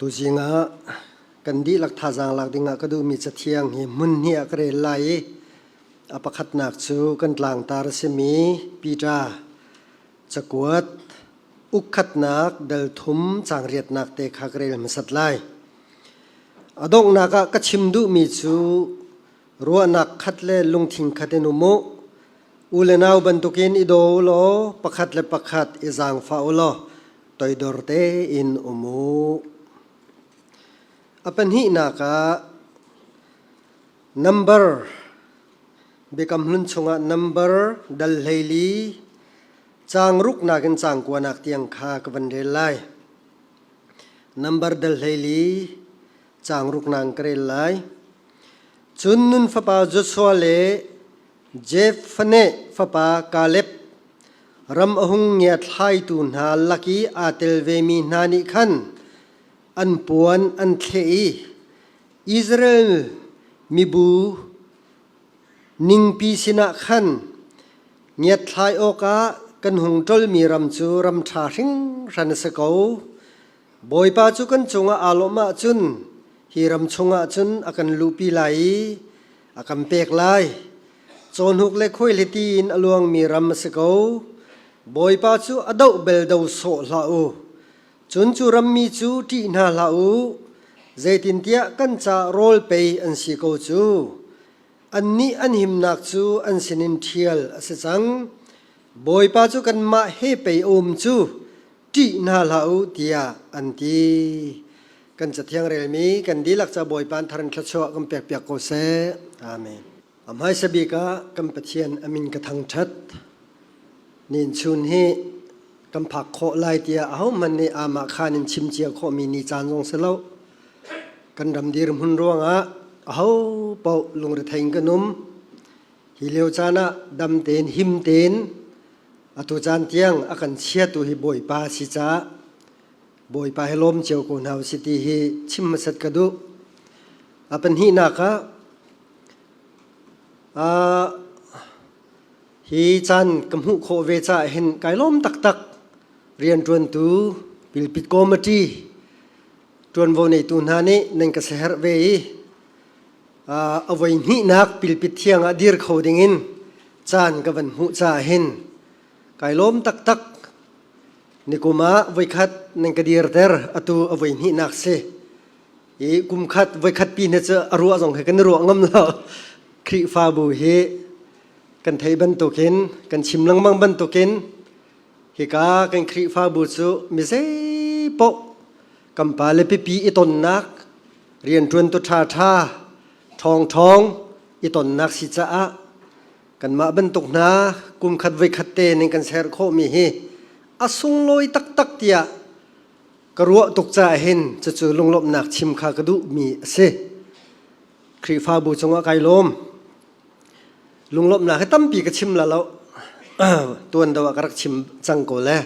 Tuzing ah kan dihlak thazaang lak dingah ka duhmi cathiang hi hmun hnih ah ka rel lai i a pakhatnak cu kan tlangtar a simi Peter cakuat ukkhatnak dal thum caang riatnak te kha ka rel hmasat lai. A donghnak ah ka chim duhmi cu ruahnak khat le lungthin khat in um u. U le nau bantukin i daw u law pakhat le pakhat i zaangfah u law toidor tein um u. A pahnihnak ah number Biakam Hlun chungah number dal 14 caang ruknak in caang kuanak tiang kha ka van rel lai. Number dal 14 caang ruknak ka rel lai. Cun Nun fapa Joshua le Jephunneh fapa Kaleb ram a hung ngiathlaitu hna lak i aa tel vemi hna nih khan an puan an thleh i Israel mibu ningpi sinah khan ngiatthlai awkah kan hung ṭolmi ram cu ram ṭha hringhran a si ko. Bawipa cu kan cungah aa lawmh ahcun hi ram chungah cun a kan luhpi lai i a kan pek lai. Cawhnuk le khuaihliti in a luangmi ram a si ko. Bawipa cu a doh bel do sawh hlah u. Cun cu rammi cu ṭih hna hlah u, zeitintiah kan ca rawl pei an si ko cu. Annih an himnak cu an sinin ṭhial a si cang. Bawipa cu kanmah he pei a um cu, ṭih hna hlah u, tiah an ti. Kan Cathiang relmi kan dihlak ca Bawipa an thar in thluachuah kan pekpiak ko seh. Amen. A hmaisa bik ah kan Pathian a min ka thangṭhat. Ninchun hi kan phak khawh lai tiah ahohmanh nih amah khan in chim cia khawhmi ni caan zong si lo. Kan ram dirhmun ruangah aho paoh lungrethei in kan um. Hi lio caan ah dam tein him tein atu caan tiang a kan chiatu hi Bawipa a si caah Bawipa he lawm cio ko hna usih ti hi chim hmasat ka duh. A pahnihnak ah hi caan ka hmuh khawh ve caah hin kai lawm taktak. Rianṭuantu Pilpit Committee ṭuanvo neitu hna nih nan ka siaherh ve i a voi hnihnak Pilpit thiang ah dir kho dingin caan ka van hmuh caah hin kai lawm taktak. Nikum ah voikhat nan ka dirter, atu a voi hnihnak si. I kum khat voikhat pi hna cu a ruah zong he kan i ruah ngam lo. Khrihfabu hi kan thei bantukin kan chim lengmang bantukin hika kan Khrihfabu cu mi zeipaoh kan pale pipi i tonnak rianṭuantu ṭhaṭha ṭhawngṭhawng i tonnak si caah kanmah bantuk hna kum khat voikhat te ning kan ser khawhmi hi a sunglawi taktak tiah ka ruah tuk caah hin cucu lunglawmhnak chim kha ka duhmi a si. Khrihfabu cungah kai lawm. Lunglawmhnak hi tampi ka chim la lo. Tuan do ah ka rak chim cang ko le.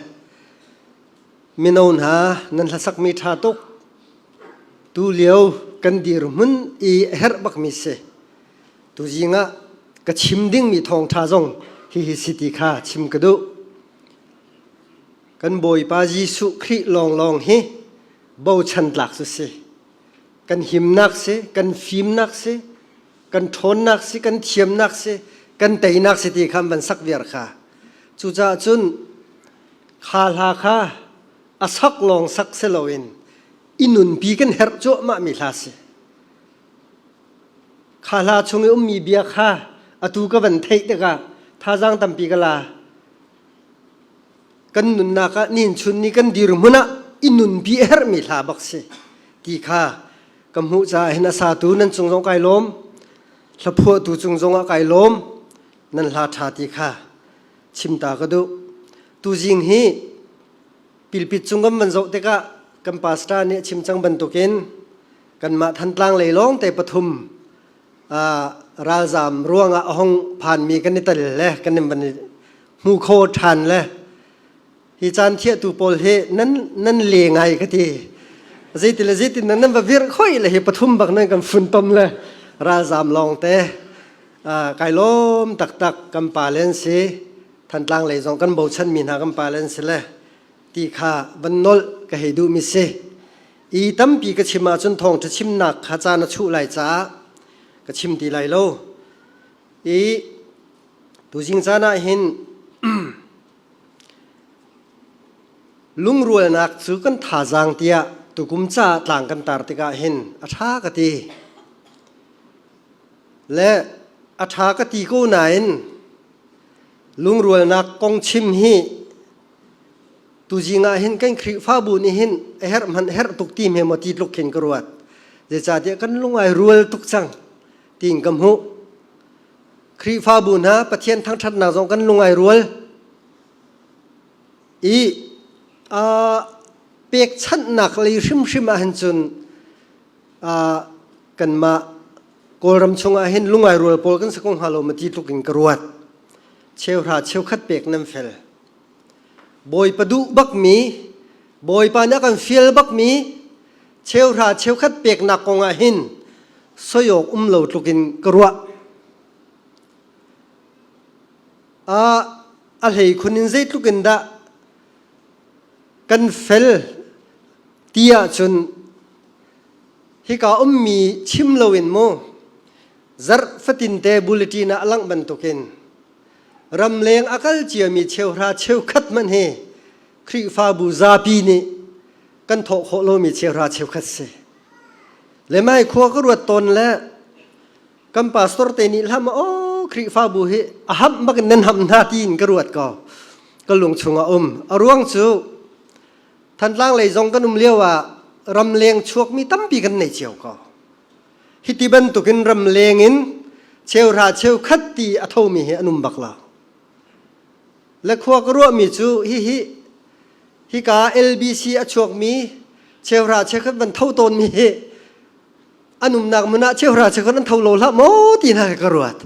Mino hna nan hlasakmi ṭha tuk. Tu lio kan dirhmun i a herh bakmi si. Tuzing ah ka chim dingmi thawngṭha zong hihi si ti kha chim ka duh. Kan Bawipa Jesuh Khrih lawnglawng hi bochan tlak cu si. Kan himnak si, kan fimnak si, kan ṭhawnnak si, kan thiamnak si, kan teinak si ti kha an van sak viar kha. Cucaah cun kha hla kha a sak lawng sak si loin i nunpi kan herh cuahmahmi hla si. Kha hla chung i ummi bia kha atu ka van theih tikah thazaang tampi ka la. Kan nunnak ah ninchun ni kan dirhmun ah i nunpi a herhmi hla bak si ti kha ka hmuh caah hin a satu nan cung zong kai lawm, hlaphuahtu cung zong ah kai lawm, nan hla ṭha ti kha chim ta ka duh. Tuzing hi pilpit cung kan van zoh tikah kan pastor nih a chim cang bantukin kanmah Thantlang lei lawng te pathum ralzam ruangah a hong phanmi kan i tel le kan in van i hmu kho ṭhan le hi caan thiahtu pawl hi nan nan le ngai ka ti zeiti le zeitin nan va virh khoi le hi pathum bak nan kan funtom le ralzam lawng te kai lawm taktak kan pa len si Thantlang lei zong kan bochan mi hna kan pa len si le ti kha van nolh ka hei duh mi si. I tampi ka chim ahcun thawngṭha chimnak kha caan a chuh lai caah ka chim ti lai lo. I tuzing caan ah hin lungrualnak cu kan thazaang tiah tukum caah tlang kan tar tikah hin a ṭha ka ti. Le a ṭha ka ti ko nain lungrualnak kong chim hi Tuzing ah hin kan Khrihfabu nih hin a herh hmanh herh tuk ti hme maw ti tluk khin ka ruat. Zeicahtiah kan lung ai rual tuk cang tiin ka hmuh. Khrihfabu hna Pathian thangṭhatnak zong kan lung ai rual. I uh, pekchanhnak lei hrimhrim ah hin cun uh, kanmah Kawlram chungah hin lungai rual pawl kan si ko hnga lo ma ti tluk in ka ruat. Cheuhra cheukhat pek nan fel. Bawipa duh bakmi, Bawipa nih a kan fial bakmi cheuhra cheukhat peknak kong ah hin soi awk um lo tluk in ka ruah. A a hlei khun in zeitluk in dah kan fel ti ahcun hika ummi chim loin mu zarh fatinte bulletin ah a langh bantukin Ramleng a kal ciami cheuhra cheukhat hmanh hi Khrihfabu zapi nih kan thawh khawh lomi cheuhra cheukhat si. Le mai khua ka ruat tawn le kan pastor te nih hlam aw Khrihfabu hi a hamh bak in nan hamh hna tiin ka ruat ko. Ka lung chungah um. A ruang cu Thantlang lei zong kan um lio ah ramleng chuakmi tampi kan nei cio ko. Hiti bantukin ramleng in cheuhra cheukhat ti a thomi hi an um bak lo. Le khua ka ruahmi cu hihi hika LBC a chuakmi cheuhra cheukhat van tho tawnmi hi an umnak hmun ah cheuhra cheukhat an tho lo hlah maw ti hna ka ruat.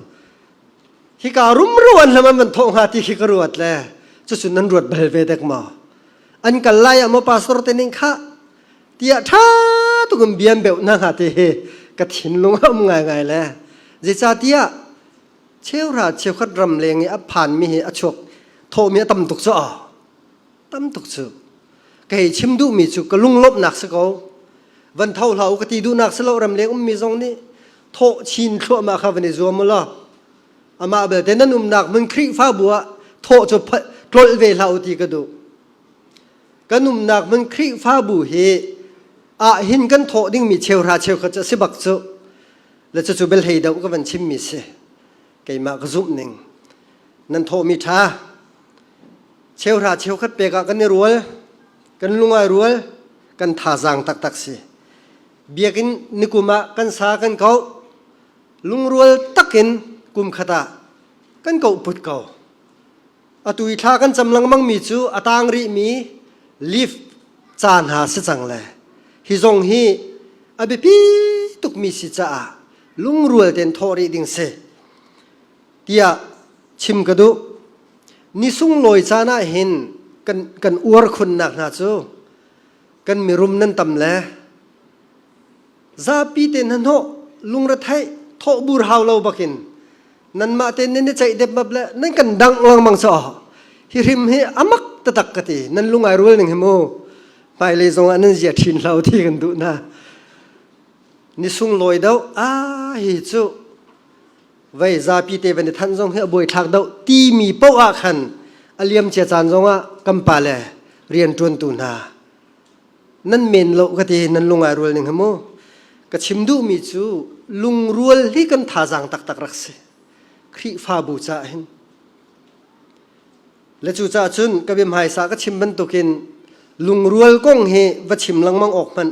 Hika rumro an hlam an van thawh hnga ti khi ka ruat le cucun nan ruat bal ve dek maw? An kal lai ah maw pastor te ning kha tiah ṭha tuk in bia an beuh hna hnga ti hi ka thinlung a um ngaingai le zeicahtiah cheuhra cheukhat ram leng i a phanmi hi a chuak thawhmi a tam tuk cu aw tam tuk cu ka hei chim duhmi cu ka lunglawmhnak si ko van tho hlah u ka ti duhnak si lo ram leng ummi zong nih thawh chin thluahmah kha van i zuam u law amah belte nan umnak hmun Khrihfabu ah thawh cu tlolh ve hlah u ti ka duh Kan umnak hmun Khrihfabu hi ah hin kan thawh dingmi cheuhra cheukhat cu a si bak cu. Le cucu bel hlei deuh ka van chimmi si. Keimah ka zumh ning. Nan thawhmi ṭha. Cheuhra cheukhat pek ah kan i rual, kan lungai rual, kan thazaang taktak si. Biakinn nikum ah kan sa kan kauh. Lungrual takin kum khat ah kan kauh put ko. Atu i thla kan cam lengmangmi cu a tang rihmi leaf ca hna si cang le hi zong hi a biapi tukmi si caah lungrual tein thawh rih ding si tiah chim ka duh. Ni sunglawi caan ah hin kan, kan uar khunnak hna cu kan mirum nan tam le zapi te hnahnawh lungretheih thawhbur hau lo bakin nanmah te nan i ceih depmap le nan kan dangh lengmang cu hi hrim hi amak tatak ka ti nan lungai rual ning hi mu hmailei zong ah nan zia ṭhin lo ti kan duh na ni sunglawi deuh a hi cu vei zapi te van i than zong hi a buai thlak deuh timi poh ah khan a liam cia caan zong ah kan pa le rian ṭuantu hna nan men lo ka ti nan lungai rual ning hi mu ka chim duhmi cu lungrual hi kan thazaang taktak rak si Khrihfabu caah hin le cu caah cun ka bia hmaisa ka chim bantukin lungrual kong hi va chim lengmang awk hmanh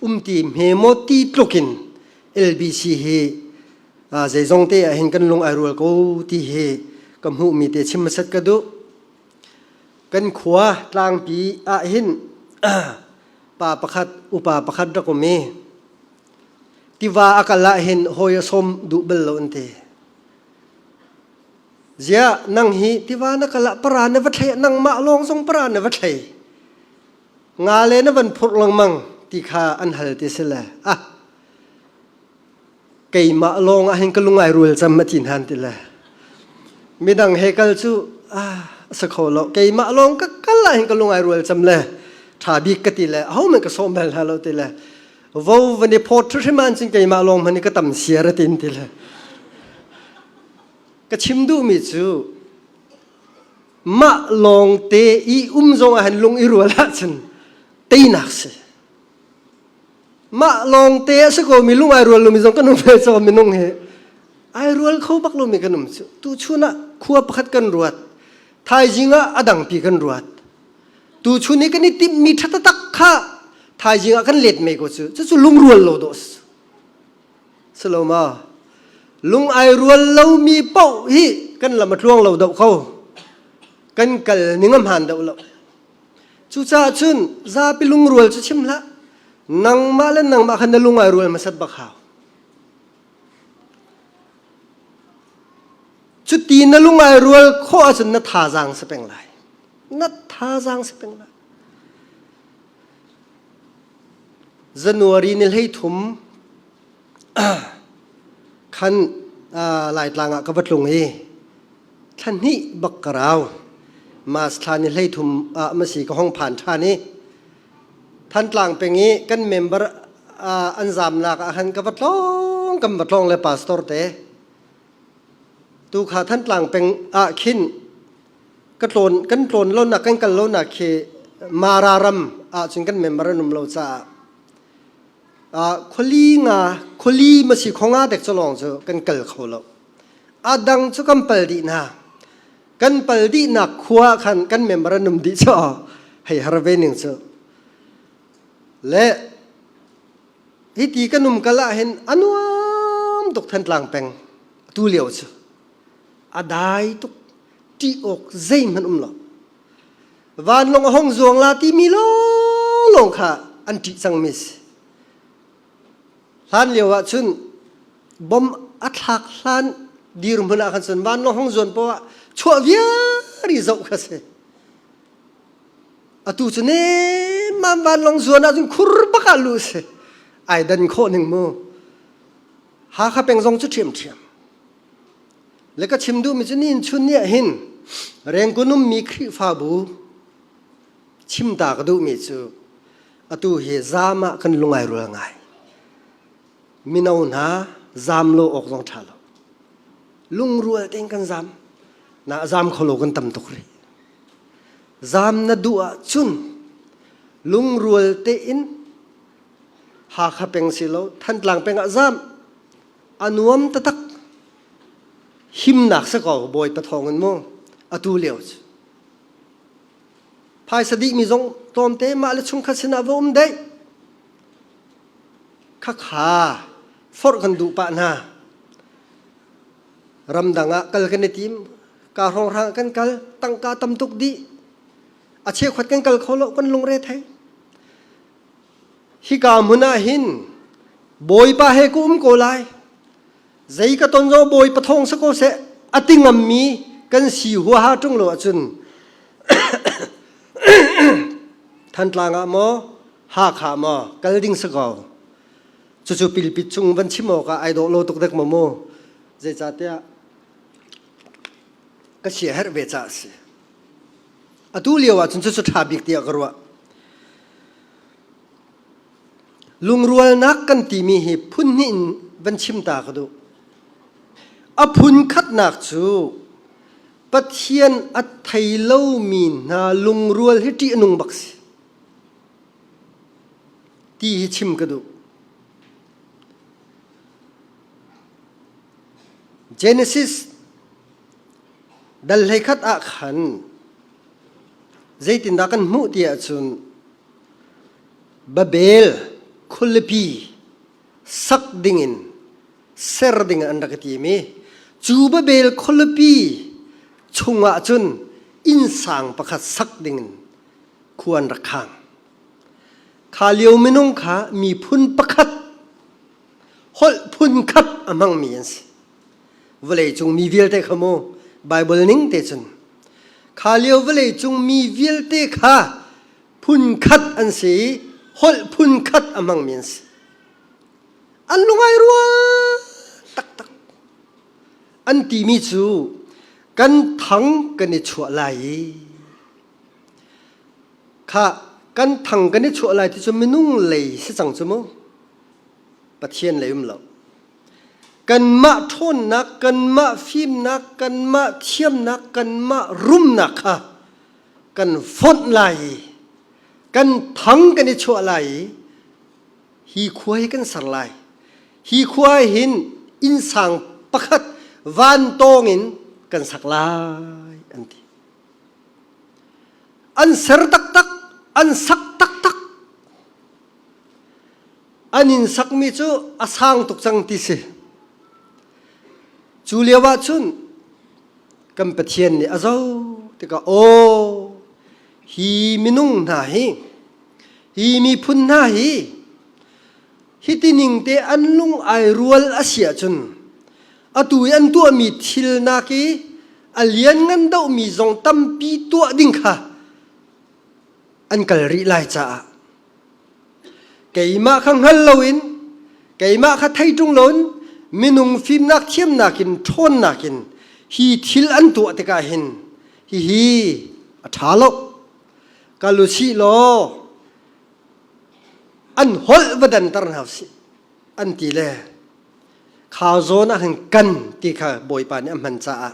um ti hme maw ti tlukin LBC hi zeizong te ah hin kan lung ai rual ko ti hi ka hmuhmi te chim hmasat ka duh Kan khua tlangpi ah hin pa pakhat upa pakhat rak um i tiva a kal ah hin hawi a sawm duh bal lo an ti. Ziah nang hi tiva na kal ah para na va thlei nangmah lawng zong para na va thlei. Nga le na van phurh lengmang ti kha an hal ti si le ah keimah lawng ah hin ka lungai rual cam a ti hnan ti le midang he kal cu ah a si kho lo keimah lawng ka kal ah hin ka lungai rual cam le. Ṭha bik ka ti le ahohmanh ka sawm bal hna lo ti le vo van i phawt hrim an cun keimah lawng hmanh i ka tam siar a tin ti le ka chim duhmi cu mah lawng te i um zong ah hin lung i rual ahcun teinak si. Mah lawng te a si ko mi lung ai rual lomi zong kan um ve caw minung hi ai rual kho bak lomi kan um cu. Tuchun ah khua pakhat kan ruat. Thaizing ah a dangpi kan ruat. Tuchun i kan i timhmi ṭha taktak kha thaizing ah kan let mei ko cu. Cucu lungrual lo dawh si. Si lo ma? Lung ai rual lomi paoh hi kan lam a tluang lo doh kho. Kan kal ning a hmaan doh lo. Cucaah cun zapi lungrual cu chim hlah. Nangmah le nangmah kha na lung ai rual hmasat bak hau. Cuti na lung ai rual khawh ahcun na thazaang si peng lai. Na thazaang si peng lai. January ni 13 khan Laitlang ah ka va tlung i thla hnih bak ka rau. Mas thla ni 13 ah masi ka hong phan ṭhan i Thantlang peng i kan member an zamnak ah khan ka va tlawng kan va tlawng le pastor te tu kha Thantlang peng ah khin ka tlawn kan tlawn lonak kan kal lonak khi Mara ram ah cun kan member an um lo caah khuali nga khuali masi khonga dek cu lawng cu kan kal kho lo a dang cu kan pal dih hna kan pal dihnak khua khan kan member an um dih cu hei har ve ning cu le hi ti kan um kal ah hin a nuam tuk Thantlang peng tu lio cu a dai tuk ṭih awk zeihmanh um lo vanlawng a hong zuang la timi lawnglawng kha an ṭih cangmi si hlan lio ah cun bom a thlak hlan dirhmun ah khan cun vanlawng hong zuan poah chuah viar i zoh kha si atu cu nemmam vanlawng zuan ah cun khur bak ah luh si ai dan khawh ning mu Hakha peng zong cu ṭhiamṭhiam. Le ka chim duhmi cu nihin chun ni ah hin Rengkun ummi Khrihfabu chim ta ka duhmi cu atu hi zaam ah kan lungai rual ngai. Mino hna zaam lo awk zong ṭha lo. Lungrual tein kan zaam. Na zaam kho lo kan tam tuk rih. Zaam na duh ahcun lungrual tein Hakha peng si lo Thantlang peng ah zaam a nuam taktak himnak si ko Bawipa thawng in mu atu lio cu phaisa dihmi zong tlawmte mah le chungkhat sinah va um deih khakha forh kan duh pah hna ramdang ah kal kan i tim ka hrawnghrang kan kal tangka tam tuk dih a cheukhat kan kal kho lo kan lungre thei Hika hmun ah hin Bawipa he ka um ko lai. Zei ka ton zong Bawipa thawng si ko seh a ti ngammi kan si huaha ṭung lo ahcun Thantlang ah maw Hakha maw kal ding si ko. Cucu pilpit chung van chim awkah ai dawh lo tuk dek maw mu. Zeicahtiah ka sia herh ve caah a si. Atu lio ahcun cucu ṭha bik tiah ka ruah. Lungrualnak kan timi hi phun hnih in van chim ta ka duh. A phun khatnak cu Pathian a thei lomi hna lungrual hi ṭih a nung bak si. Ti hi chim ka duh. Genesis dal 11 ah khan zeitindah kan hmuh ti ahcun Babel khualipi sak dingin ser ding an rak i tim i cu Babel khualipi chungah cun innsang pakhat sak dingin khua an rak khang. Kha lio minung kha miphun pakhat holh phun khat a hmangmi an si. Vawleicung mi vialte kha mu Bible ning te cun kha lio vawleicung mi vialte kha phun khat an si i holh phun khat a hmangmi an si. An lungai rual taktak. An timi cu kan thang kan i chuah lai i kha. Kan thang kan i chuah lai ti cu minung lei si cang cu mu. Pathian lei um lo. Kanmah ṭhawnnak, kanmah fimnak, kanmah thiamnak, kanmah rumnak kha kan fonh lai i kan thang kan i chuah lai i hi khua hi kan ser lai. Hi khua hin innsang pakhat van tawng in kan sak lai an ti. An ser taktak, an sak taktak. An inn sakmi cu a sang tuk cang ti si. Cu lio ah cun kan Pathian nih a zoh tikah aw hi minung hna hi hi miphun hna hi hiti ning te an lung ai rual a si ahcun atu i an tuahmi thil nak i a lianngan deuhmi zong tampi tuah ding kha an kal rih lai caah keimah kha hngal loin keimah kha thei ṭung loin minung fimnak thiamnak in ṭhawnnak in hi thil an tuah tikah hin hihi a ṭha lo kal u sih law an holh va danter hna usih an ti le kha zawn ah hin kan ti kha Bawipa nih a hman caah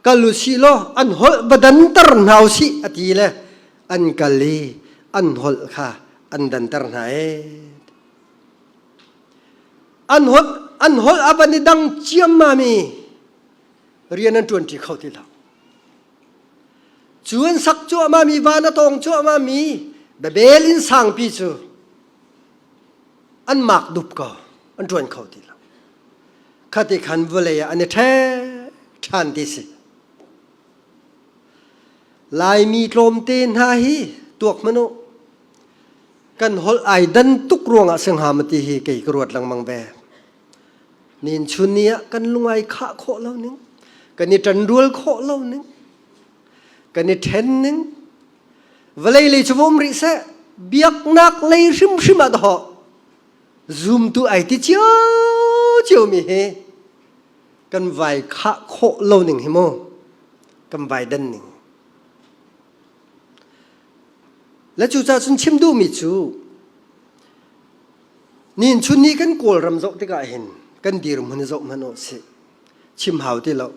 kal u sih law an holh va danter hna u sih a ti le an kal i an holh kha an danter hna ee an holh an holh a van i dang ciammam i rian an ṭuanṭi kho ti lo cu an sak cuahmah mi van a tawng cuahmah mi Babel inn sangpi cu an mak dup ko an ṭuan kho ti lo Khati khan vawlei ah an i ṭhek ṭhan ti si. Laimi tlawmte hna hi tuak hmanh u. Kan holh ai dan tuk ruangah si hnga maw ti hi kei ka ruat lengmang ve. Nin chun ni ah kan lung ai khah khawh lo ning, kan i ṭanrual khawh lo ning, kan i ṭhen ning, vawlei lei cu va um rih seh, biaknak lei hrimhrim ah dahawh Zumtu ai ti ciocio mi hi kan vai khah khawh lo ning hi mu kan vai dan ning. Le cucaah cun chim duhmi cu nin chun ni kan Kawlram zoh tikah hin kan dirhmun zoh hmanh u sih. Chim hau ti lo.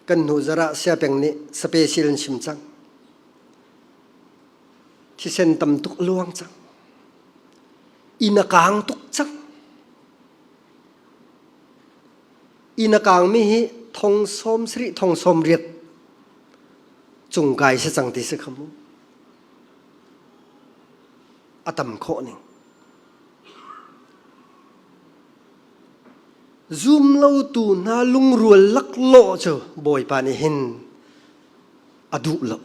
Kan hnu zarah siapeng nih special in chim cang. Thisen tam tuk a luang cang. Inn a kaang tuk cang. Inn a kaangmi hi thong sawm sarih thong sawm riat cung kai si cang ti si kha mu. A tam khawh ning. Zum lotu hna lungrual laklawh cu Bawipa nih hin a duh lo.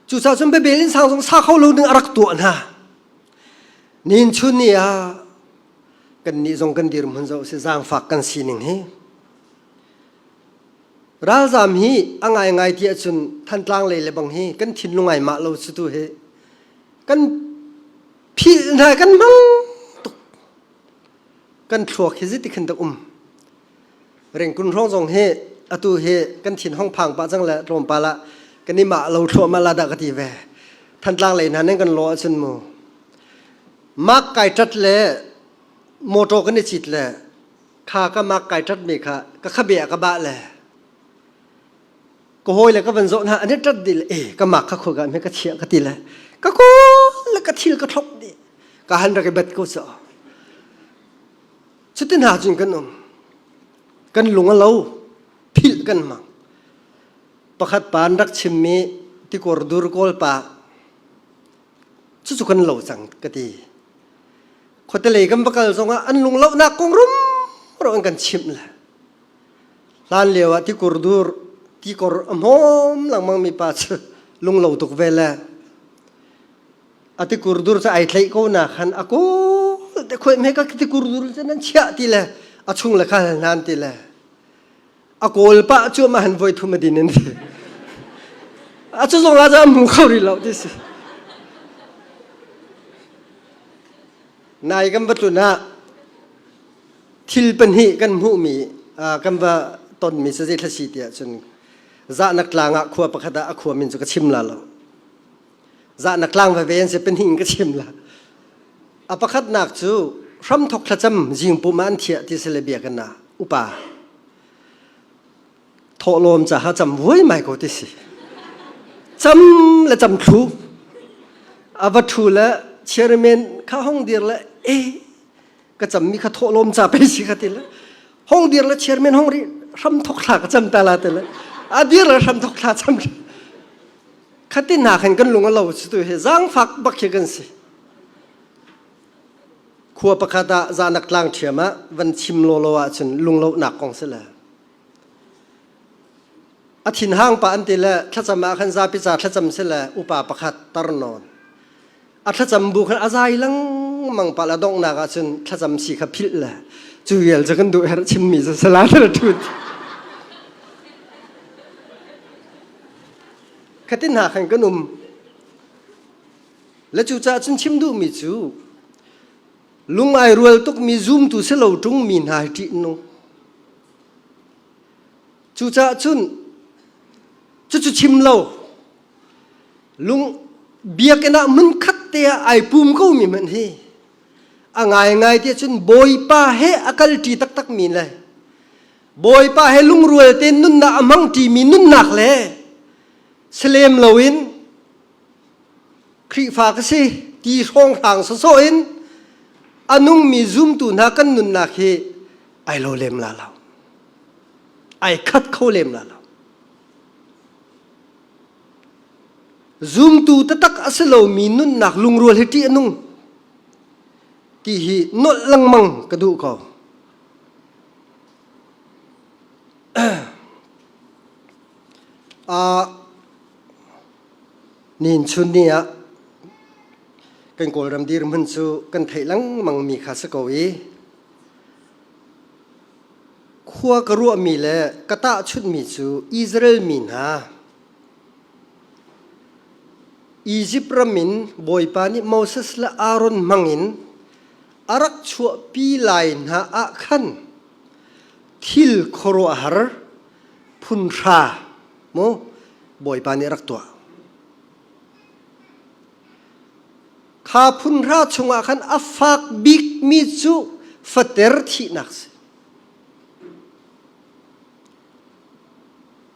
Cucaah cun Babel inn sang zong sa kho lo ding a rak tuah hna. Nihin chun ni ah kannih zong kan dirhmun zoh si zaangfak kan sining hi. Ralzam hi a ngaingai ti ahcun Thantlang lei le bang hi kan thinlung ai mah lo cu tu hi kan philh hna kan hmang tuk. Kan thluak hi zeiti khin dah um. Rengkun hrawng zong hi atu hi kan thin hong phang pah cang le tlawmpal ah kan i mah lo thluahmah la dah ka ti ve. Thantlang lei hna nan kan law ahcun mu mak kai ṭat le motor kan i cit le kha ka mak kai ṭat mi kha ka khabe ah ka bah le ka hawi le ka van zoh hna an i ṭat dih le e ka mak kha khuaga me ka chiah ka ti le ka kawl le ka thil ka thlop dih ka han rak i bet ko cu. Cuti hna cun kan um. Kan lung a lo. Philh kan hmang. Pakhat pa an rak chimmi tikor dur kawl pa cucu kan lo cang ka ti. Khuatelei kan va kal zongah an lunglohnak kong rumro an kan chimh le. Hlan lio ah tikur dur tikor a hmawm lengmang mi pa cu lunglo tuk ve le a tikur dur cu ai tlaih ko na khan a kawl te khoi me ka tikur dur cu nan chiah ti le a chung le khal nan ti le a kawl pa cu ma han voi thum a din in ti a cu zong la cu a mu kho rih lo ti si nai kan va tlun ah thil pahnih kan hmuhmi kan va tonmi cu zei thla si tiah cun zahnak tlang ah khua pakhat ah a khua min cu ka chim la lo. Zahnak tlang veve an si pahnih in ka chim la. A pakhatnak cu hramthok thlacam zingpum ah an thiah ti si le biakinn ah upa thawhlawm caha cam vuai mai ko ti si. Cam le cam thlu. A va thu le chairman kha hong dir le e ka cammi kha thawhlawm ca pei si kha ti le hong dir le chairman hong ri hramthok thla ka cam ta la ti le a dir le hramthok thla cam Khati hna khan kan lung a lo cu tu hi zaangfak bak khi kan si. Khua pakhat ah zanak tlang ṭhiam ah van chim lawlaw ahcun lunglonak kong si le. A thinhang pa an ti le thlacam ah khan zapi ca thlacam si le upa pakhat tar nawn. A thlacam bu khan a zai lengmang pa la donghnak ahcun thlacam si kha philh le cu vial cu kan duh herh chimmi cu sala ṭhut. Khatin hna khan kan um. Le cucaah cun chim duhmi cu lung ai rual tukmi zumtu si lo ṭungmi hna hi ṭih nung. Cucaah cun cucu chim lo lung biakinn ah hmunkhat te ah ai pum komi hmanh hi a ngaingai ti cun Bawipa he a kalṭi taktakmi le Bawipa he lungrual tein nunnak a hmangṭimi nunnak le salem loin Khrihfa ka si ti hrawnghrang sawsawh in a nungmi zumtu hna kan nunnak hi ai lo lem la lo. Ai khat kho lem la lo. Zumtu taktak a si lomi nunnak lungrual hi ṭih a nung ti hi nolh lengmang ka duh ko. Nihin chun ni ah kan Kawlram dirhmun cu kan theih lengmang mi kha si ko i khua ka ruahmi le ka tahchunhmi cu Israel mi hna Izipt ram in Bawipa nih Moses le Aaron hmangin a rak chuahpi lai hna ah khan thil khuaruahhar phun hra mu Bawipa nih a rak tuah. Kha phun hra chungah khan a fak bikmi cu fater thihnak si.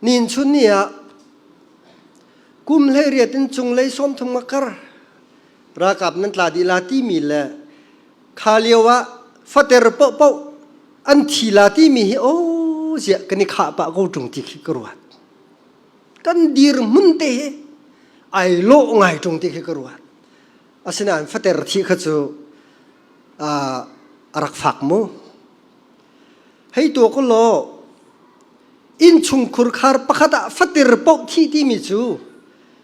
Nin chun ni ah kum 18 in cunglei 30 a kar ralkap nan tla dih la timi le kha lio ah fater paohpaoh an thi la timi hi aw ziah kan i khah pah ko ṭung ti khi ka ruat. Kan dirhmun te hi ai lawh ngai ṭung ti khi ka ruat. Asinain fater thi kha cu a rak fak mu. Hei tuah ko law innchungkhur khar pakhat ah fatir paoh thi timi cu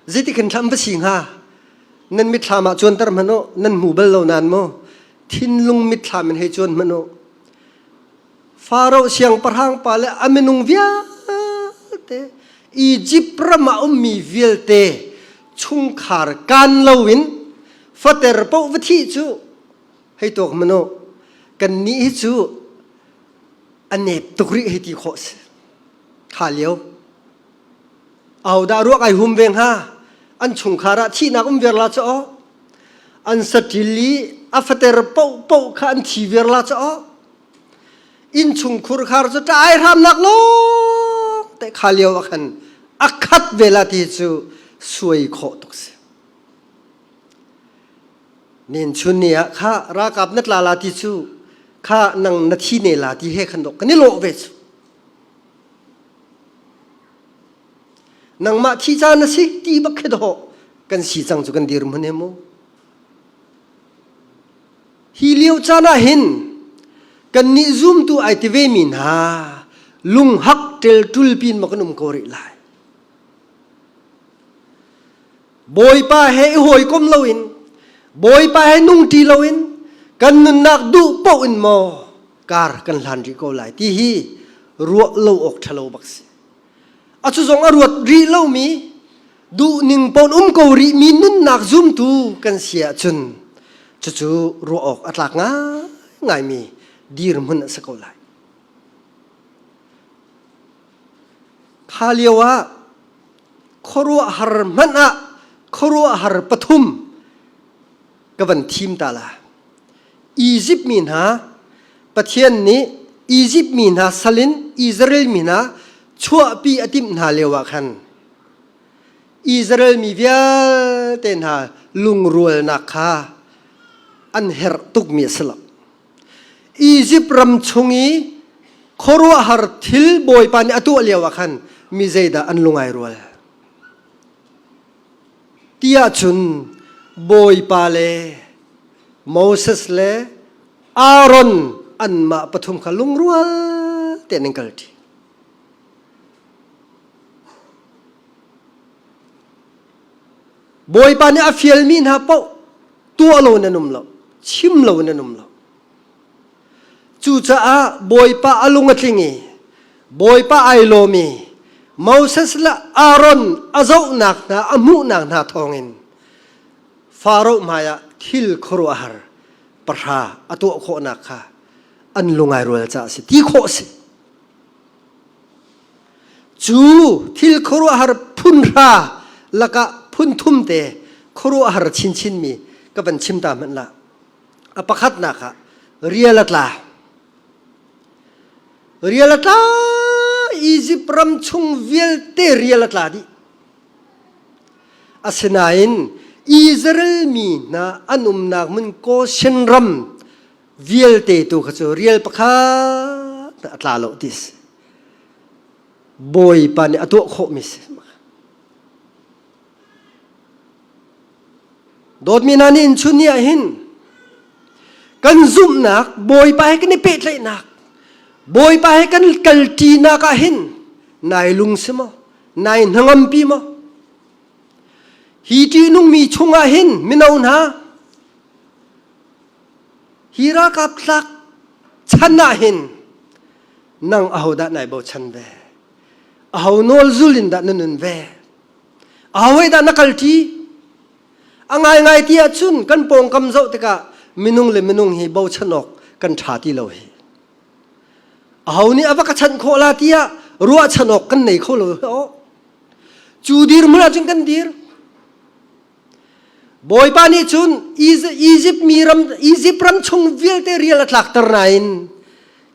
zeitik hin thlam va si hnga? Nan mitthlam ah cuanter hmanh u, nan hmu bal lo nain maw thinlung mitthlam in hei cuan hmanh u. Faro siangpahrang pa le a minung vialte Egypt ram ah ummi vialte chungkhar kan loin fater paoh va thih cu hei tuak hmanh u kannih hi cu a nep tuk rih hei ti khawh si kha lio ahodah ruak ai hum ve hnga an chungkhar ah thihnak um viar la cu aw an saṭil i a fater paohpaoh kha an thi viar la cu aw innchungkhur khar cu ṭai hramnak lawng te kha lio ah khan a khat ve la ti cu suai khawh tuk si Nen chun ni ah kha ralkap na tla la ti cu kha nang na thi ne la ti he khan dok kan i lawh ve cu. Nangmah thi caan na si ti bak khi dawh kan si cang cu kan dir hmun he mu. Hi lio caan ah hin kan nih zumtu ai ti ve mi hna lunghak ṭelṭul pin ma kan um ko rih lai. Bawipa he i hawikom loin Bawipa he nungṭi loin kan nunnak duh paoh in maw kar kan hlan rih ko lai ti hi ruah lo awk ṭhalo bak si. A cu zong a ruat rih lomi duhning pawn um ko rihmi nunnak zumtu kan si ahcun cucu ruah awk a tlak ngaingaimi dirhmun a si ko lai. Kha lio ah khuaruahhar hmanh ah. khuaruahhar pathum ka van thim ta la. Izipt mi hna Pathian nih Izipt mi hna salin Israel mi hna chuahpi a timh hna lio ah khan Israel mi vialte hna lungrualnak kha an herh tukmi a si lo. Izipt ram chung i khuaruahhar thil Bawipa nih a tuah lio ah khan mi zeidah an lungai rual? Tiah cun Bawipa le Moses le Aaron anmah pathum kha lungrual tein an kalṭi. Bawipa nih a fialmi hna paoh tuah lo nan um lo, chim lo nan um lo. Cucaah Bawipa a lung a tling i Bawipa ai lawm i Moses le Aaron a zohnak hna a hmuhnak hna thawngin Faro hmaiah thil khuaruahhar pahra a tuah khawhnak kha an lungai rual caah a si ti khawh a si. Cu thil khuaruahhar phun hra lakah phun thum te khuaruahhar chinchinmi ka van chim ta hmanh lah. A pakhatnak ah rial a tla. Rial a tla Egypt ram chung vialte rial a tla dih. Asinain Israel mi hna an umnak hmun Goshen ram vialte tu kha cu rial pakhat a tla lo ti si. Bawipa nih a tuah khawhmi si. Dawtmi hna nih chun ni ah hin kan zumhnak Bawipa he kan i pehtlaihnak Bawipa he kan kalṭinak ah hin nai lung si maw nai hnangampi maw hi ṭihnungmi chungah hin mino hna hi ralkap tlak chan ah hin nang ahodah nai bochan ve aho nawl zul in dah na nun ve aho dah na kalṭi a ngaingai ti ahcun kan pawngkam zoh tikah minung le minung hi bochan awk kan ṭha ti lo hi aho nih a va ka chanh khawh la tiah ruahchan awk kan nei kho lo cu dirhmun ahcun kan dir Bawipa nih cun Egypt mi ram Egypt ram chung vialte rial a tlakter nain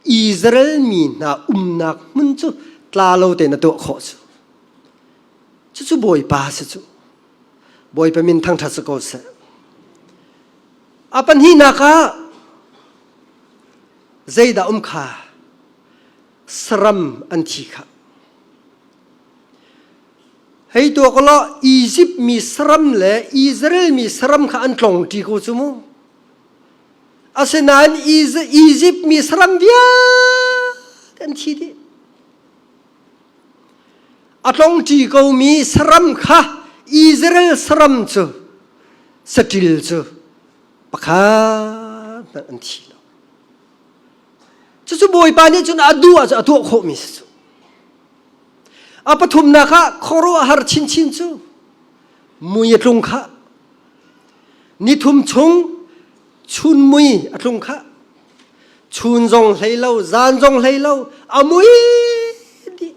Israel mi hna umnak hmun cu tla lo tein a tuah khawh cu Cucu Bawipa si cu. Bawipa min thangṭhat si ko seh. A pahnihnak ah zeidah um kha saram an thi kha. Hei tuak law Egypt mi saram le Israel mi saram kha an tlong ṭi ko cu mu. Asinain Egypt mi saram vialte an thi dih. A tlongṭi komi saram kha Israel saram cu saṭil cu pakhat hmanh an thi lo. Cucu Bawipa nih cun a duh ahcun a tuah khawhmi si cu. A pathumnak ah khuaruahhar chinchin cu mui a tlung kha. Nithum chung chun mui a tlung kha. Chun zong hlei lo, zan zong hlei lo, a mui dih.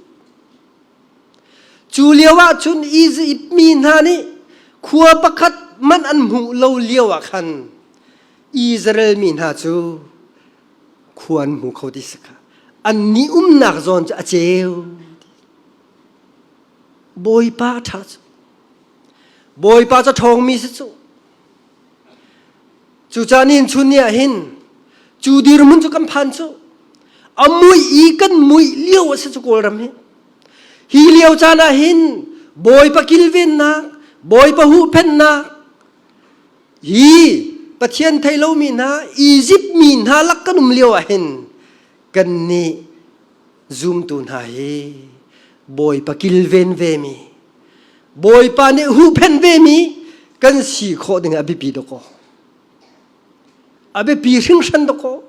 Cu lio ah cun Izipt mi hna nih khua pakhat manh an hmuh lo lio ah khan Israel mi hna cu khua an hmu kho ti si kha. An ni umnak zawn cu a ceu. Bawipa ṭha cu. Bawipa cu ṭhawngmi si cu. Cucaah nihin chun ni ah hin cu dirhmun cu kan phan cu a muih i kan muih lio a si cu Kawlram hi. Hi lio caan ah hin Bawipa kilvennak, Bawipa huhphenhnak hi Pathian thei lomi hna Izipt mi hna lak kan um lio ah hin kannih zumtu hna hi Bawipa kilven vemi Bawipa nih huhphenh vemi kan si khawh ding a biapi dawkaw. A biapi hringhran dawkaw.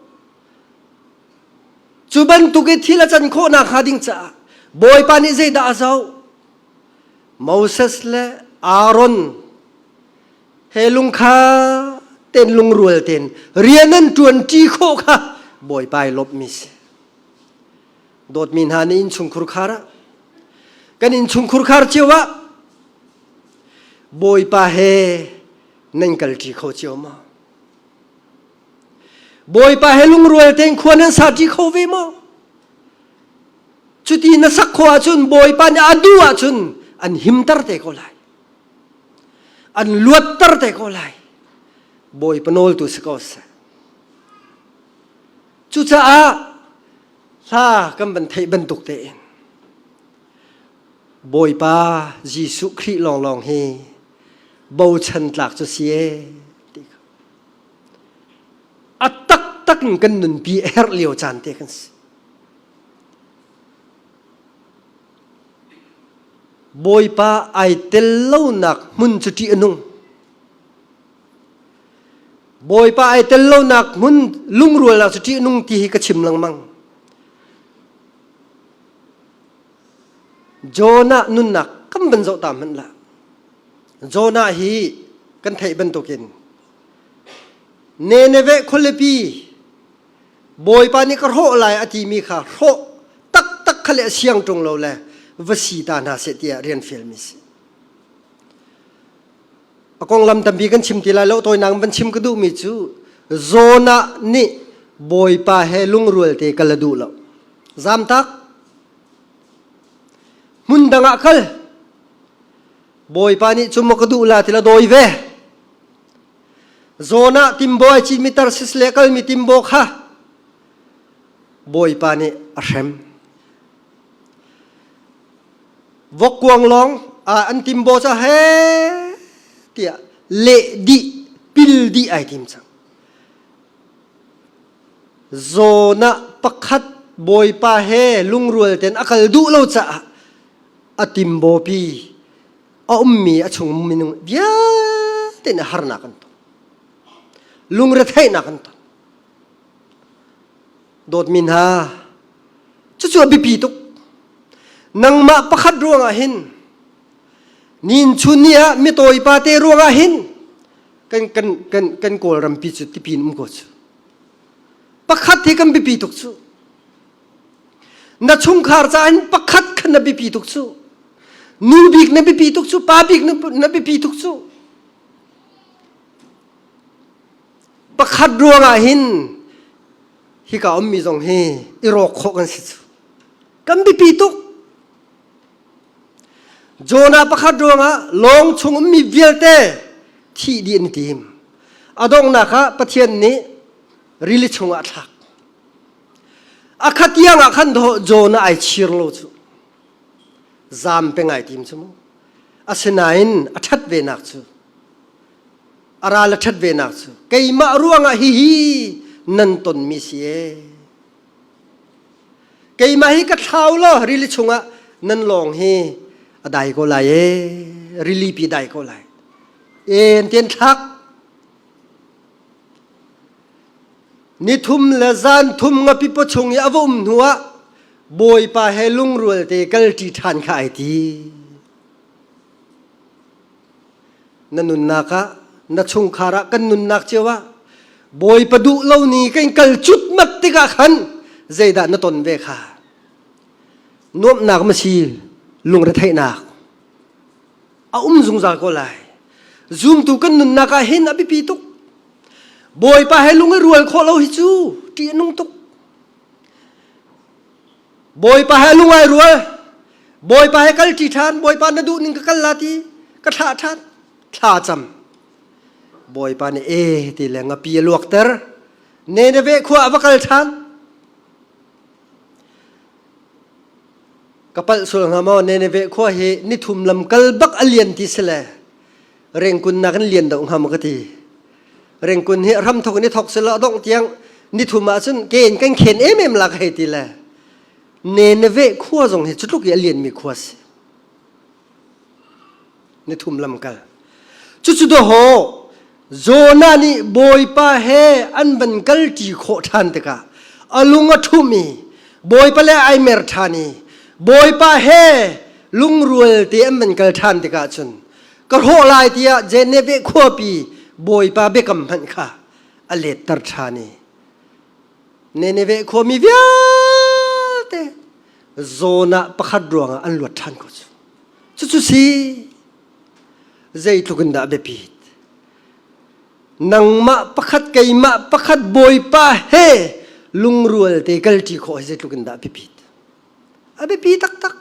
Cu bantuk i thil a can khawh nakhnga ding caah Bawipa nih zeidah a zoh? Moses le Aaron he lungkha ten lungrual ten rian an ṭuan ṭi khawh kha Bawipa i lawmhmi si. Dawtmi hna nih innchungkhur khar ah kan innchungkhur khar cio ah. Bawipa he nan kalṭi kho cio maw? Bawipa he lungrual tein khua nan sa ṭi kho ve maw? Cuti na sak khawh ahcun Bawipa nih a duh ahcun an himter te ko lai. An luatter te ko lai. Bawipa nawl tu si ko seh. Cucaah hla kan van theih bantuk tein Bawipa Jesuh Khrih lawnglawng hi bochan tlak cu si ee ti kha. A taktak in kan nunpi a herh lio caan te kan si. Bawipa ai tel lonak hmun cu ṭih a nung. Bawipa ai tel lonak hmun lungrualnak cu ṭih a nung ti hi ka chim lengmang. Jonah nunnak kan van zoh ta hmanh lah. Jonah hi kan theih bantukin Nineveh khualipi Bawipa nih ka hrawh lai a timi kha hrawh taktak kha le a siang ṭung lo le va si ta hna seh tiah rian fialmi si. A konglam tampi kan chim ti lai lo tawinak van chim ka duhmi cu Jonah nih Bawipa he lungrual te kal a duh lo. Zamtak hmun dang ah kal Bawipa nih cu maw ka duh la ti la dawi ve. Jonah timbo ai citmi Tarsis le kalmi timbo kha Bawipa nih a hrem. Vokkuang lawng an timbo ca he tiah leh dih pil dih ai tim cang. Jonah pakhat Bawipa he lungrual ten a kal duh lo caah a timbopi a ummi a chung minung vialte nih harnak an ton. Lungretheihnak an ton. Dawtmi hna, cucu a biapi tuk. Nangmah pakhat ruangah hin nin chun ni ah mitawi pa te ruangah hin kan kan kan kan Kawlrampi cu tipin um ko cu. Pakhat hi kan biapi tuk cu. Na chungkhar caah hin pakhat khan na biapi tuk cu. Nu bik na biapi tuk cu, pa bik na biapi tuk cu. Pakhat ruangah hin hika ummi zong hi i rawk khawh kan si cu. Kan biapi tuk. Jonah pakhat ruangah lawng chung ummi vialte thih dih an tim. A donghnak ah Pathian nih rili chungah a thlak. A khat tiang ah khan Jonah ai chir lo cu. Zaam peng ai tim cu mu. Asinain a ṭhat venak cu a ral a ṭhat venak cu keimah ruangah hihi nan tonmi si ee. Keimah hi ka thlau law rili chungah nan lawng hi a dai ko lai ee, rili pi dai ko lai. En tian thlak. Nithum le zan thum ngapi paw chung i a va um hnu ah Bawipa he lungrual te kalṭi ṭhan kha ai ti. Na nunnak ah, na chungkhar ah, kan nunnak cio ah Bawipa duh lo ni kan kal cutmat tikah khan zeidah na ton ve kha? Nuamhnak ma si lungretheihnak a um zungzal ko lai. Zumtu kan nunnak ah hin a biapi tuk. Bawipa he lung i rual khawh lo hi cu ṭih a nung tuk. Bawipa he lung ai rual. Bawipa he kal ṭi ṭhan. Bawipa na duh ning ka kal la ti ka thlah ṭhan. Thla cam. Bawipa nih e ti le ngapi a luakter. Nineveh khua a va kal ṭhan. Ka palh sual hnga maw Nineveh khua hi nithum lam kal bak a lian ti si le Rengkun nak in lian deuh hnga maw ka ti. Rengkun hi ram thok in i thok sila dongh tiang nithum ah cun ke in kan khen em em la ka hei ti le Nineveh khua zong hi cutluk i a lianmi khua si. Nithum lam kal. Cucu dawhaw Jonah nih Bawipa he an van kal ṭi khawh ṭhan tikah a lung a ṭhum i Bawipa le ai mer ṭhan i Bawipa he lungrual te an van kal ṭhan tikah cun ka hrawh lai tiah Geneve khuapi Bawipa biakam hmanh kha a letter ṭhan i Nineveh khuami vialte Jonah pakhat ruangah an luat ṭhan ko cu. Cucu si. zeitluk in dah a biapit. Nangmah pakhat keimah pakhat Bawipa he lungrual te kalṭi khawh hi zeitluk in dah a biapit. A biapi taktak.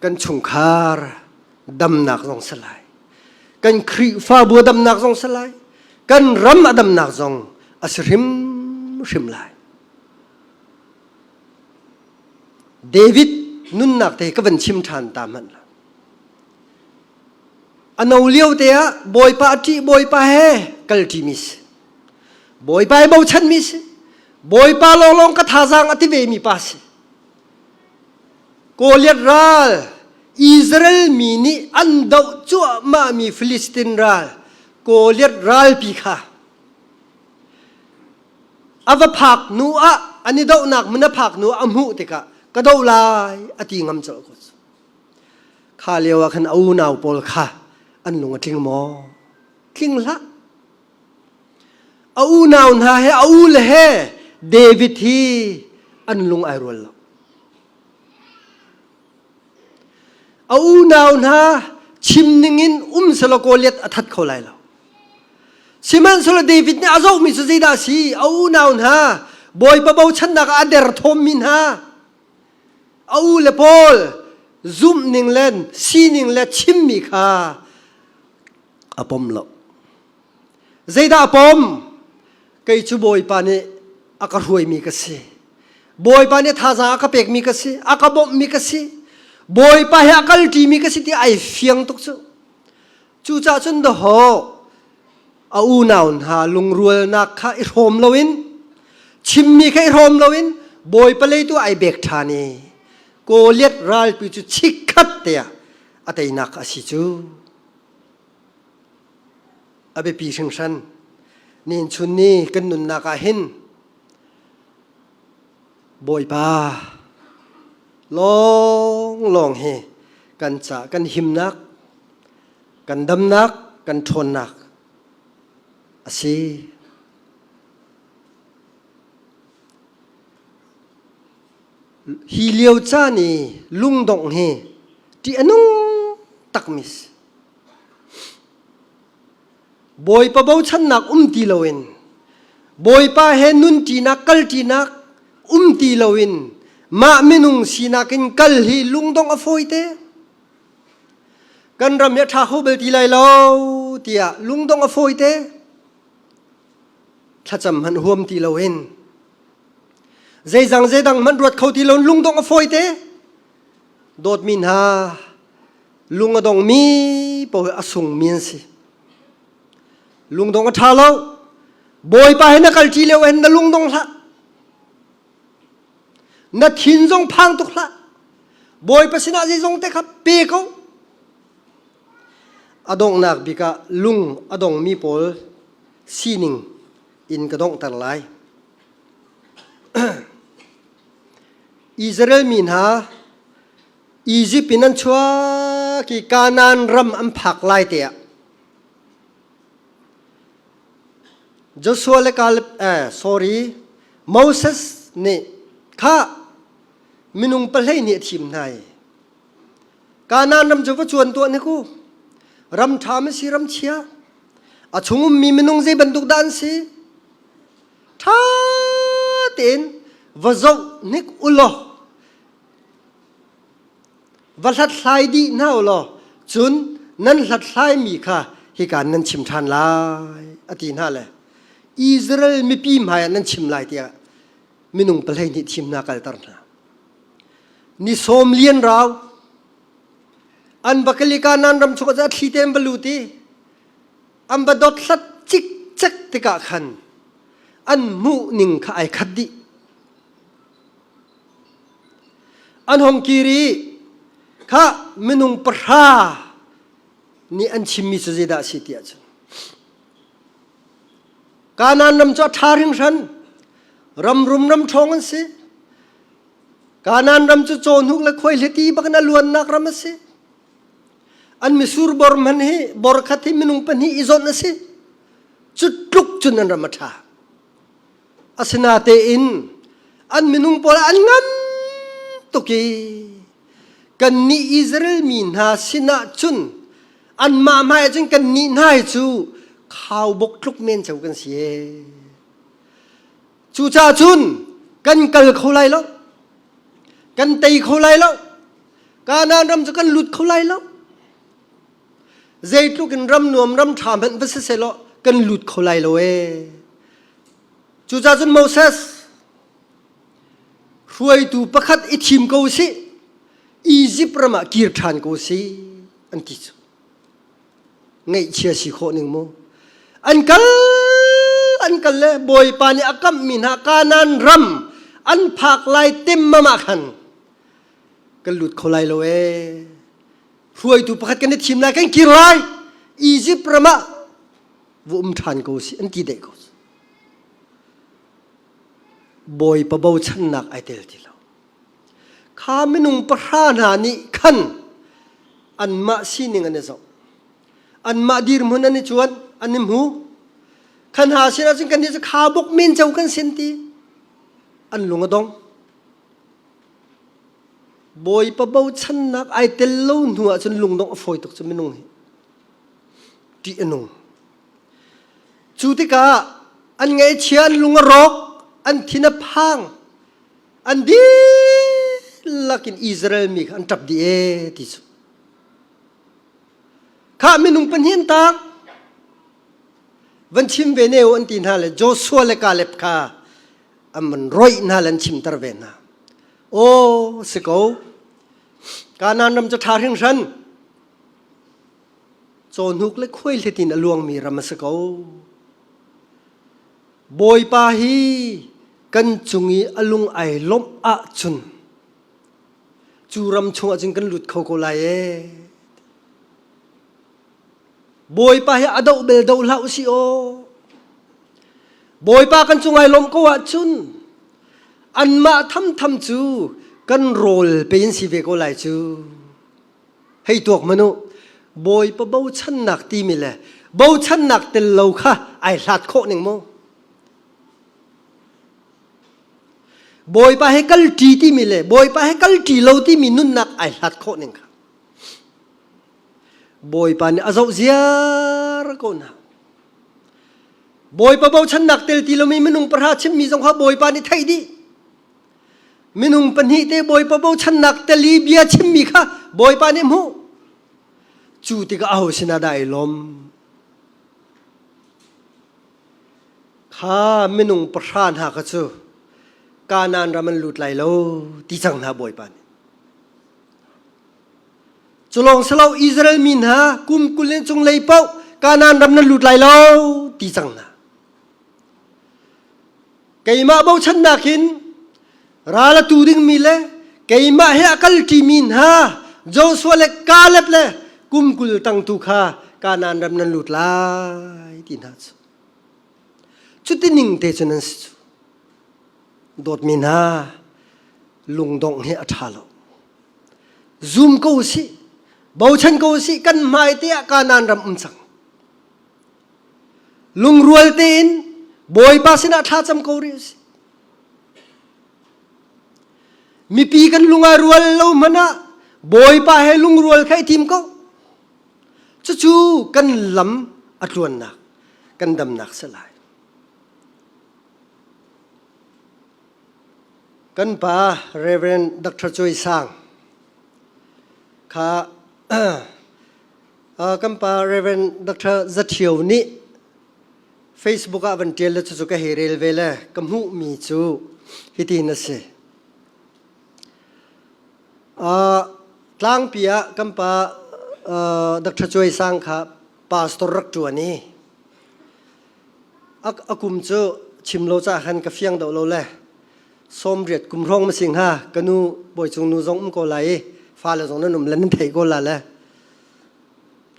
Kan chungkhar damnak zong si lai. Kan Khrihfabu a damnak zong si lai. Kan ram a damnak zong a si hrimhrim lai. David nunnak te ka van chim ṭhan ta hmanh la. A no lio te ah Bawipa a ṭih Bawipa he kalṭimi si. Bawipa he bochanmi si. Bawipa lawnglawng ka thazaang a ti ve mi pa si. Goliath ral Israel mi nih an doh cuahmahmi Filistin ral Goliath ralpi kha a va phak hnu ah an i dohnak hmun a phak hnu ah a hmuh tikah ka doh lai a ti ngam colh ko. Kha lio ah khan a unau pawl kha an lung a tling maw? Tling hlah. A unau hna he a u le he David hi an lung ai rual lo. A unau hna chim ningin um selaw Goliath a that kho lai lo. Sihmanhsehlaw David nih a zohmi cu zeidah a si? A unau hna Bawipa bochannak ah a derthawmmi hna a u le pawl zumhning le sining le chimmi kha a pom lo. Zeidah a pom? Kei cu Bawipa nih a ka hruaimi ka si. Bawipa nih thazaang a ka pekmi ka si, a ka bawmhmi ka si. Bawipa he a kalṭimi ka si ti ai fiang tuk cu. Cucaah cun dawhaw a unau hna lungrualnak kha i hrawm loin chimmi kha i hrawm loin Bawipa lei tu ai bek ṭhan i Goliath ralpi cu chikkhat te ah a teinak a si cu. A biapi hringhran. Nihin chun ni kan nunnak ah hin Bawipa lawnglawng hi kan ca kan himnak kan damnak kan ṭhawnnak a si. Hi lio caan i lungdongh hi ṭih a nung takmi si. Bawipa bochannak um ti loin Bawipa he nunṭinak kalṭinak um ti loin mah minung sinak in kal hi lungdongh a fawite. Kan ram hi a ṭha kho bal ti lai lo tiah lungdongh a fawite. Thlacam hmanh huam ti loin zeizang zeidang hmanh ruat kho ti loin lungdongh a fawite. Dawtmi hna lung a dongmi paoh hi a sungmi an si. Lungdong a ṭha lo. Bawipa he na kalṭi lio hin na lungdong hlah. Na thin zong phang tuk hlah. Bawipa sinah zeizong te kha pe ko. A donghnak bik ah lung a dongmi pawl sining in ka donghter lai. Israel mi hna Izipt in an chuak i Kanaan ram an phak lai te ah Joshua le Caleb eh, sorry Moses nih kha minung pahlei nih a thim hna i Kanaan ram cu va cuan tuah ne ku ram ṭha ma si ram chia a chung ummi minung zei bantuk dah an si ṭha tein va zoh hnik u law Va hlathlai dih hna u law cun nan hlathlaimi kha hika nan chim ṭhan lai a ti hna le Israel mipi hmaiah nan chim lai tiah minung pahlei nih thimnak kalter hna. Ni sawm lian rau an va kalika nan ram chung ah a thli te an va lut i an va dot hlat cikcek tikah khan an hmuh ning kha ai khat dih. An hong kir i kha minung pahra nih an chimmi cu zeidah a si ti ahcun Kanaan ram cu a ṭha hringhran ram rum ram ṭhawng an si Kanaan ram cu cawhnuk le khuaihliti bakin a luannak ram a si an misur bor hman hi bor khat hi minung pahnih i zawnh a si cu tluk cun an ram a ṭha Asinatein an minung pawl an ngan tuk i Kannih Israel mi hna sinah cun anmah hmaiah cun kannih hna hi cu khaubawk tluk men ceu kan si ee. Cucaah cun kan kal kho lai lo. Kan tei kho lai lo. Kanaan ram cu kan lut kho lai lo. Zeitluk in ram nuam ram ṭha hmanh va si sehlaw kan lut kho lai lo ee. Cucaah cun Moses hruaitu pakhat i thim ko sih Egypt ram ah kir ṭhan ko sih an ti cu. Ngaihchia si khawh ning mu. An kal an kal le Bawipa nih a kamhmi hna Kanaan ram an phak lai temmam ah khan kan lut kho lai lo ee. Hruaitu pakhat kan i thim lai kan kir lai Egypt ram ah va um ṭhan ko sih an ti deh ko. Bawipa bochannak ai tel ti lo. Kha minung pahra hna nih khan anmah sining an i zoh. Anmah dirhmun an i cuan, an i hmu. Khan hna sin ahcun kan nih cu kha buk men co kan sin ti. An lung a dong. Bawipa bochannak ai tel lo hnu ahcun lungdongh a fawi tuk cu minung hi. Ṭih a nung. Cu tikah an ngaihchia, an lung a rawk, an thin a phang, an dihlak in Israel mi kha an ṭap dih ee ti cu. Khah minung pahnih an tang. Van chim ve ne u an ti hna le Joshua le Caleb kha an van roih hna le an chimter ve hna. Aw si ko. Kanaan ram cu ṭha hringhran. Cawhnuk le khuaihlit in a luangmi ram a si ko. Bawipa hi kan cung i a lung ai lawmh ahcun cu ram chungah cun kan lut kho ko lai ee. Bawipa hi a doh bel doh hlah usih aw. Bawipa kan cung ai lawmh ko ahcun anmah thamtham cu kan rawl pe in si ve ko lai cu. Hei tuak hmanh u, Bawipa bochannak timi le bochannak tel lo kha ai hlat khawh ning mu. Bawipa he kal ṭi timi le Bawipa he kal ṭi lo timi nunnak ai hlat khawh ning kha. Bawipa nih a zoh ziar ko hna. Bawipa bochannak tel ti lomi minung pahra chimmi zong kha Bawipa nih theih dih. Minung pahnih te Bawipa bochannak tel i bia chimmi kha Bawipa nih hmuh. Cu tikah aho sinah dah ai lawm? Kha minung pahra hna kha cu Kanaan ram an lut lai lo ti cang hna Bawipa nih. Cu lawng si lo Israel mi hna kum 20 in cunglei paoh Kanaan ram nan lut lai lo ti cang hna. Keimah bochannak in ral a tu dingmi le keimah he a kalṭimi hna Joshua le Caleb le kum 20 tangtu kha Kanaan ram nan lut lai ti hna cu. Cuti ning te cun an si cu. Dawtmi hna, lungdongh hi a ṭha lo. Zum ko usih, bochan ko usih, kan hmai te ah Kanaan ram um cang. Lungrual tein Bawipa sinah thlacam ko rih usih. Mipi kan lung ah rual lo hmanh ah Bawipa he lungrual kha i tim ko. Cucu kan lam a tluannak, kan damnak si lai. Kan pa Reverend Dr. Choi Sang kha Kan pa Reverend Dr. Za Ṭhio nih Facebook ah van ṭial le cucu ka hei rel ve le ka hmuhmi cu hitin a si. Tlangpi ah kan pa Dr. Cuai Sang kha pastor rak ṭuan i a kum cu chim lo caah khan ka fiang deuh lo le 80 kum hrawng ma si hnga ka nu Bawicung nu zong um ko lai i fale zong nan um le nan theih ko la le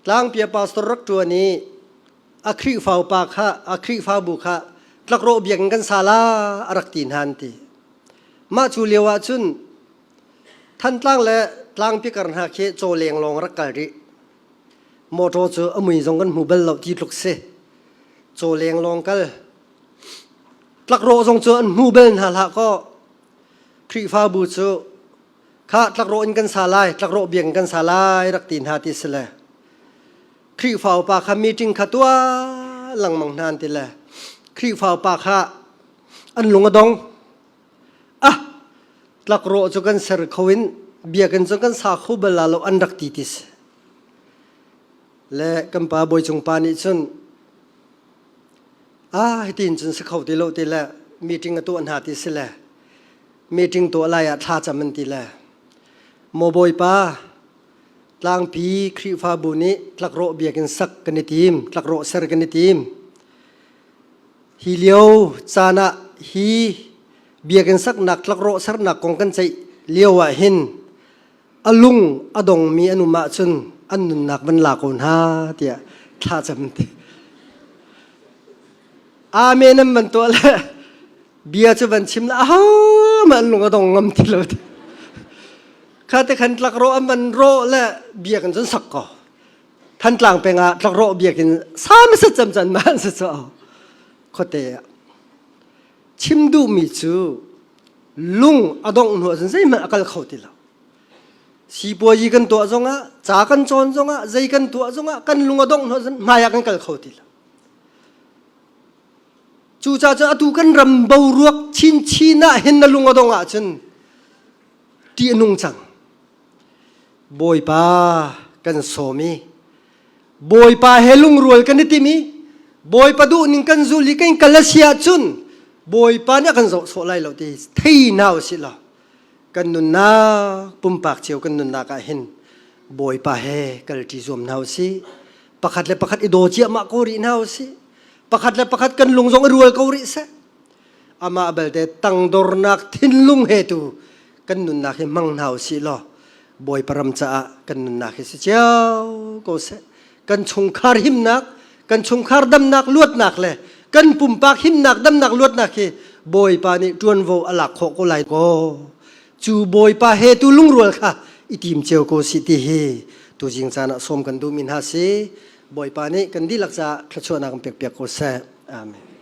Tlangpia pastor rak ṭuan i a Khrihfa upa kha a Khrihfabu kha tlakrawh biakinn kan sa la a rak ti hna an ti. Mah cu lio ah cun Thantlang le Tlangpi kar hna khi cawleng lawng rak kal rih. Motor cu a mui zong kan hmu bal lo ti tluk si. Cawleng lawng kal. Tlakrawh zong cu an hmu bal hna hlah kaw Khrihfabu cu. Kha tlakrawh in kan sa lai, tlakrawh biakinn kan sa lai rak ti hna ti si le. Khrihfa upa kha meeting kha tuah lengmang hna an ti le Khrihfa upa kha an lung a dong. Ah, tlakrawh cu kan ser kho in biakinn cu kan sa kho bal la lo an rak ti ti si. Le kan pa Bawicung pa nih cun ah hitin cun si kho ti lo ti le meeting a tuah hna ti si le meeting tuah lai ah thla cam an ti le maw Bawipa Tlangpi Khrihfabu nih tlakrawh biakinn sak kan i tim, tlakrawh ser kan i tim. Hi lio caan ah hi biakinn saknak tlakrawh sernak kong kan ceih lio ah hin a lung a dongmi an um ahcun an nunnak van la ko hna tiah thla cam ti. Amen an van tuah le bia cu van chim le ahohmanh an lung a dong ngam ti lo ti. Kha te khan tlakrawh an van rawh le biakinn cun sak ko. Thantlang peng ah tlakrawh biakinn sam sa cam can ma an si cho. Khuate ah chim duhmi cu lung a dongh hnu ahcun zeihmanh a kal kho ti lo. Sipuazi kan tuah zongah, ca kan cawn zongah, zei kan tuah zongah kan lung a dongh hnu ahcun hmai ah kan kal kho ti lo. Cucaah cun atu kan ram boruak chinchin ah hin na lung a dong ahcun ṭih a nung cang. Bawipa kan sawm i Bawipa he lungrual kan i tim i Bawipa duhning kan zul i kan kal a si ahcun Bawipa nih a kan zoh sawh lai lo ti thei hna usih law kan nunnak pumpak cio kan nunnak ah hin Bawipa he kalṭi zuam hna usih. Pakhat le pakhat i daw ciahmah ko rih hna usih. Pakhat le pakhat kan lung zong i rual ko rih seh. Amah belte tangdornak thinlung he tu kan nunnak hi hmang hna usih law Bawipa ram caah kan nunnak hi si cio ko seh. Kan chungkhar himnak, kan chungkhar damnak luatnak le kan pumpak himnak damnak luatnak hi Bawipa nih ṭuanvo a lak khawh ko lai ko. Cu Bawipa he tu lungrual kha i tim cio ko sih ti hi tuzing caan ah sawm kan duhmi hna si. Bawipa nih kan dihlak caah thluachuahnak kan pekpiak ko seh. Amen.